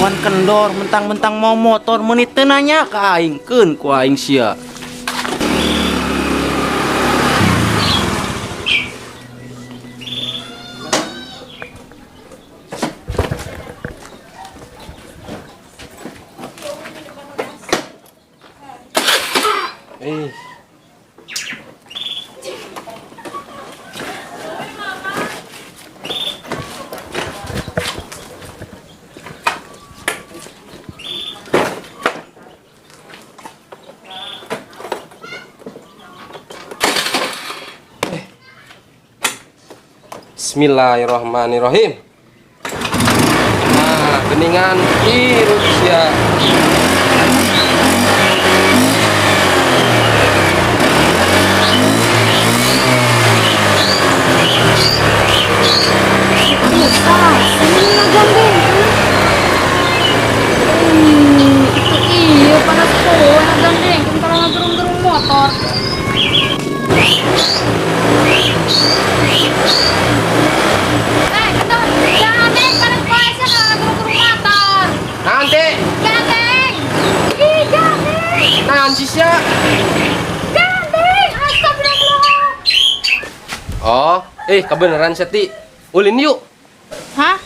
Iwan Kendor mentang-mentang mau motor menit teu nanya ka aing, keun ku aing sia. Eh. Bismillahirrahmanirrahim. Nah, geningan hirup sia. Susah, sini ngagandeng. Itu iya panas poe ngagandeng, kalau ngagerung-gerung motor. Eh, kendor, gandeng panas poe sia ngagerung-gerung motor. Nanti, Gandeng. Ih, gandeng. nanti sia. Gandeng, astagfirullah. Oh, kebenaran Seti. Ulin yuk. Hah?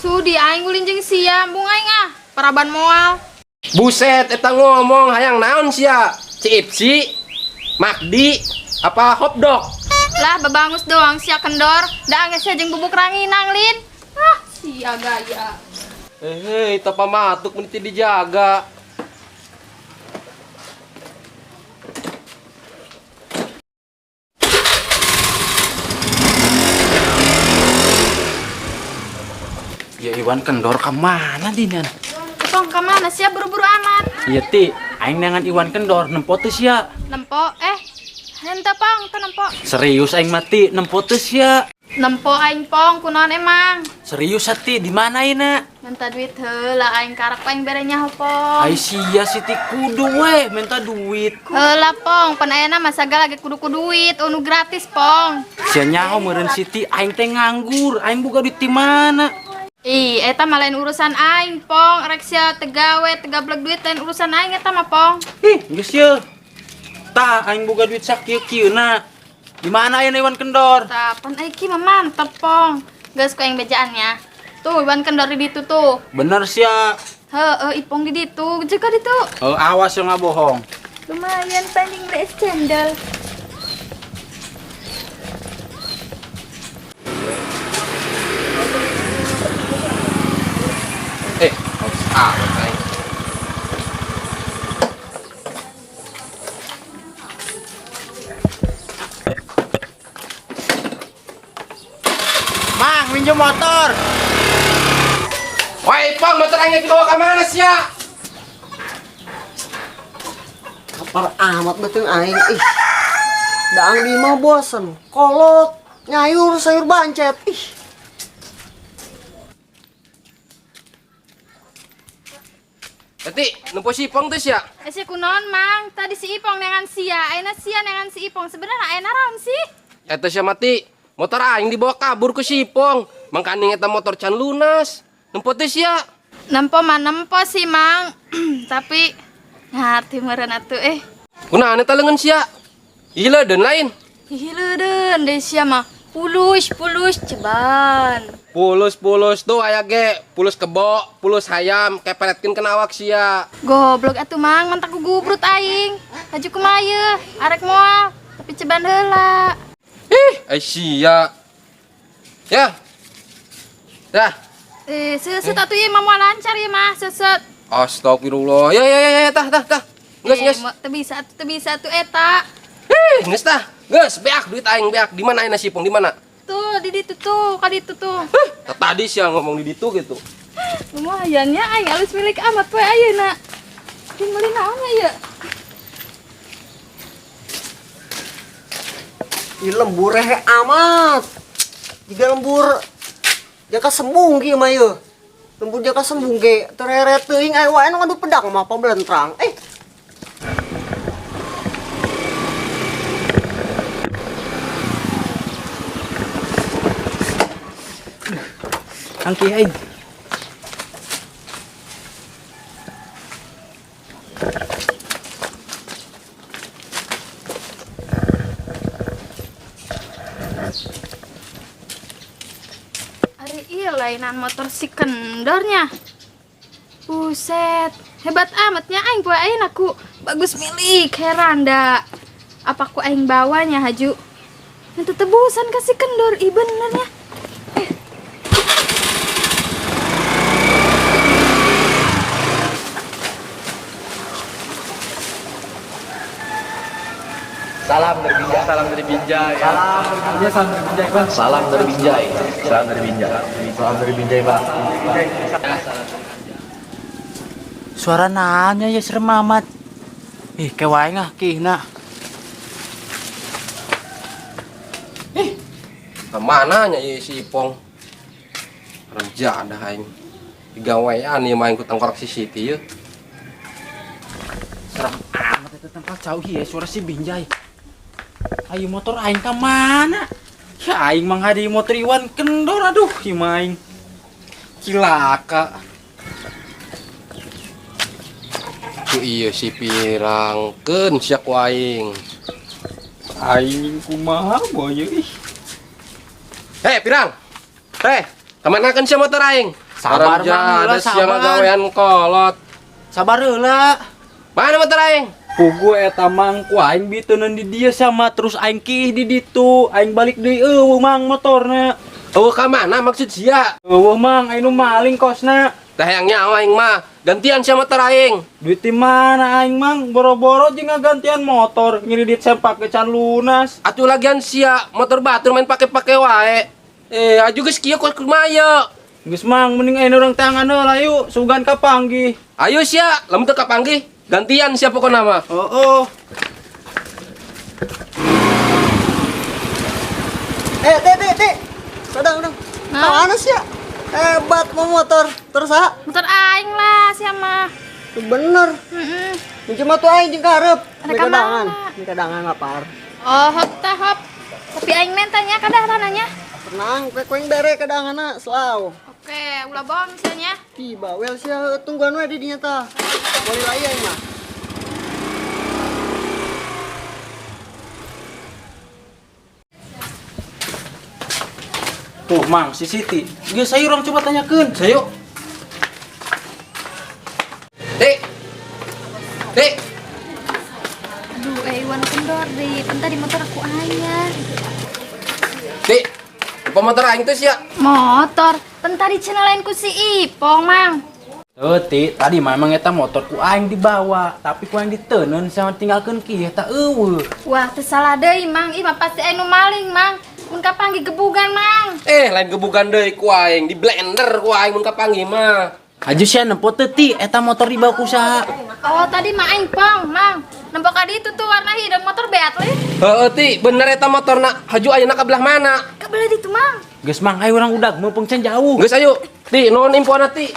Sudi aing ulin jeung sia, embung aing ah, paraban moal. Buset, eta ngomong hayang naon sia? CFC, McD, apa hotdog? Lah babangus doang sia kendor, da geus sia jeung bubuk ranginang lin. Ah, sia gaya. Eh, tapa matuk meni dijaga. Ya Iwan Kendor ka mana dinan? Tong ka mana sia buru-buru amat? Iya ti, aing neangan Iwan Kendor nempo teu sia. Nempo henteu pong, teu nempo. Serius aing mati nempo teu sia. Nempo aing pong kunaon emang? Serius ati di mana ayeuna? Minta duit heula aing karak aing bere nyaho pong. Ai sia Siti kudu we minta duit. Heula pong, pan ayeuna mah sagala ge kudu ku duit, anu gratis pong. Sia nyaho meureun Siti aing teh nganggur, aing boga duit di mana? Ih, eta mah lain urusan aing pong, rek sia teu gawe, teu gablek duit lain urusan aing eta mah pong. Ih, geus ye. Tah aing boga duit sakieu-kieuna. Di mana ayeuna Iwan Kendor? Tah, pan aing ki mah mantep pong. Geus ku aing bejaannya. Tuh Iwan Kendor di ditu tuh. Bener sia. Heeh, ipong di ditu, juga ditu. Oh, awas yang ngabohong. Lumayan paling beli es cendol. Aing. Mang, minjem motor. Woi, Pong, motor aing dibawa ka mana sia? Kapar amat betul aing ih. Daang di mah bosen, kolot, nyayur sayur bancet ih. Teti, nempo si Ipong teh sia. Eh, sia kunaon, Mang? Tadi si Ipong neangan sia, ayeuna sia neangan si Ipong. Sebenarnya ayeuna naon sih? Eta sia mati, motor aing dibawa kabur ku si Ipong. Mangkaning eta motor can lunas. Nempo teh sia. Nempo mah nempo sih, Mang. Tapi ngarti meureun atuh eh. Kunaon eta leungeun sia? Ih leudeun lain. Ih leudeun deui sia mah. Pulus, pulus ceban. Pulus, pulus tuh aya ge, pulus kebo, pulus hayam, keperetkeun kana awak sia. Goblok atuh Mang, mantak ku gubrut aing. Laju kumaha ieu? Arek moal, tapi ceban heula. Ih, ai sia. Ya. Dah. Seuseut atuh ieu mah moal lancar ieu mah, seuseut. Astagfirullah. Ya ya ya ya, tah tah tah. Geus geus. Teu bisa atuh, teu bisa atuh eta. Ih, geus tah. Geus, beak duit aing beak. Di mana ayeuna si Ipong? Di mana? Tuh, di ditu tuh, ka ditu tuh. Huh, tadi sia ngomong di ditu gitu. Lumayan ya aing alus milik amat poe ayeuna. Di meuli naon ya ieu? Ih lembur rehe amat. Jika lembur jaka sembung kieu mah ieu. Lembur jaka sembung ge tereret teuing aya wae nu ngadu pedang mah pabelentrang. Angki aing. Lainan motor si kendornya. Buset, hebat amatnya aing poe ayeuna aku. Bagus milik, heran da. Apa ku aing bawanya haju? Nanti tebusan kasih kendor, ih benernya. Salam dari Binjai. Salam dari Binjai. Salam dari Binjai, Bang. Salam dari Binjai. Salam dari Binjai. Salam dari Binjai, Bang. Suara nanya ya serem amat. Ih, kewae ngah kihna. Kemana nya ieu si Ipong? Reja dah aing. Digawean ieu mah aing ku tengkorak si Siti yeuh. Serem amat itu tempat jauh ya suara si Binjai. Ayo motor aing ka mana? Ya aing mah ngadi motor Iwan kendor aduh ieu mah aing. Cilaka. Ku ieu si pirangkeun sia ku aing. Aing kumaha boy ih. Hei, pirang. Hei, kamanakeun sia motor aing? Sabar, Haram Mang, heula, jadah sia sabar. ngagawean kolot. Sabar heula. Mana motor aing? Pugu eta mang ku aing biteuneun di dieu sama terus aing kih di ditu, aing balik deui eueuh mang motorna. Eueuh ka mana maksud sia? Eueuh mang aing nu maling kosna. Tah hayang nyawa aing mah. Gantian sia motor aing. Duit di mana aing mang? Boro-boro jeung ngagantian motor, ngiridit sempak ke can lunas. Atuh lagian sia motor batur main pake-pake wae. Eh, aju geus kieu kok kumaha ye? Geus mang mending aing urang tangan heula yuk, sugan kapanggih. Ayo sia, lamun teu kapanggih, gantian sia pokona mah. Oh, oh. Eh, teh, teh, teh. Sadang, sadang. Nah. Mana sih ya? Hebat mau motor. Terus ah? Motor aing lah siapa? Bener. Heeh. Minjem atuh aing jeung karep. Ada ka Kadangan. mana? Kadangan lapar. Oh, hop tah hop. Tapi aing mentanya kadaharananya. Tenang, kue kue bere kadanganna selaw. Oke, ulah bawa misalnya. Ih, bawel sia tungguan we di dinya tah. Boleh lagi aing mah. Tuh mang si Siti. Geus ayo urang coba tanyakeun. Sayo. Dik. Dik. Aduh, Iwan kendor di pentar di motor aku aja. Dik. Apa motor aing teh sia? Motor, pentar di channel lain ku si Ipong, Mang. Tuh, Ti, tadi memang eta motor ku aing dibawa, tapi ku aing diteunun sama tinggalkeun kieu eta eueuh. Wah, teu salah deui, Mang. Ih, mah pasti anu maling, Mang. Mun kapanggih gebugan, Mang. Eh, lain gebugan deui ku aing, di blender ku aing mun kapanggih mah. Aju sia nempo teu Ti, eta motor dibawa ku saha? Oh, tadi mah aing pong, Mang. Nempo ka ditu tuh warna hideung motor beat leh. Heeh, Ti, bener eta motorna. Haju ayeuna ka belah mana? Ka belah ditu, Mang. Geus mang ayo urang udag mumpung can jauh. Geus ayo. Ti, nuhun infona Ti.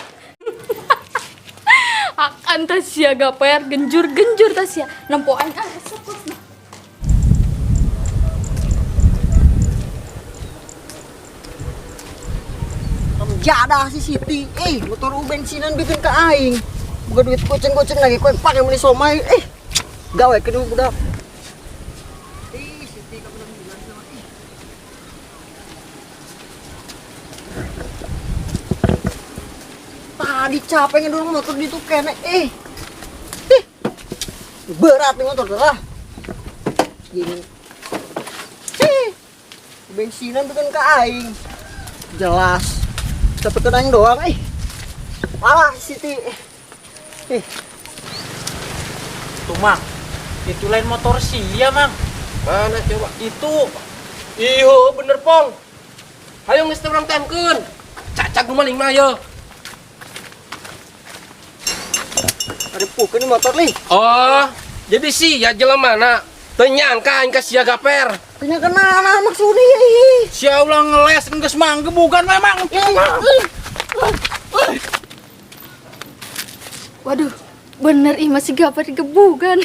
Akan teh sia gaper genjur-genjur teh sia. Nempo aing ah resep lah. Jadah si Siti. Eh, motor u bensinan bikin ke aing. Buka duit goceng-goceng lagi kowe pakai beli somai. Eh, gawe ke dulu budak. Ih, Siti kamu bilang sama ih. Tadi capek ngedorong motor di tuh kene. Eh. Ih. Berat nih motor lah. Gini. Ih. Bensinan bikin ke aing. Jelas. Tapi ke aing doang eh. Malah Siti. Eh, Tuh mang, itu lain motor sia mang. Mana coba? Itu Iyo, bener pong. Hayo geus teh urang temkeun. Cacag nu maling mah ye. ada pukeun motor lih. Oh, jadi sia jelema mana? Teu nyangka aing ka sia gaper. Tanya kenal maksudnya ih. sia ulah ngeles geus mang gebugan memang. Ih, Waduh, bener ih masih gaper digebugan.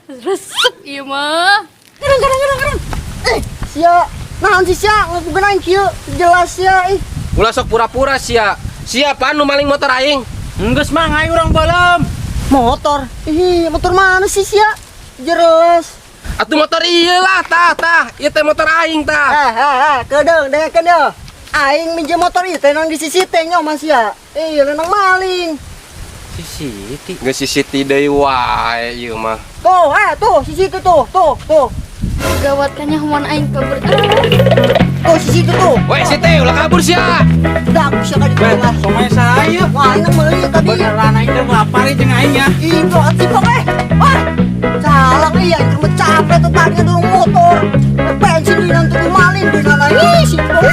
Resep ieu mah. Gerang gerang gerang gerang. Eh, sia. Naon sih sia ngakukeun aing kieu? Jelas sia ih. Ulah sok pura-pura sia. Siapa nu maling motor aing? Geus mang ayo urang balem. Motor. Ih, motor mana sih sia? Jelas. Atuh motor ieu lah tah tah. Ieu teh motor aing tah. Eh, eh, eh, kedeung dengekeun ye. Aing minjem motor ieu teh nang di sisi teh nya Mas ya. Eh, nang maling. Si Siti. Geus si Siti deui wae ieu mah. Tuh, tuh, si situ tuh, tuh, tuh. Gawat kayaknya human aing kabur. Tuh, si situ tuh. Weh Siti, ulah kabur sia. Udah aku siapa di tengah. Somai saya. Wah, aing meuli tadi. Beneran aing teh lapar jeung aing ya. Ih, bro, cipok eh. Wah. Salah iya, aing mah capek tuh tadi dorong motor. Bensin di nanti maling di nana. Ih, si Pong.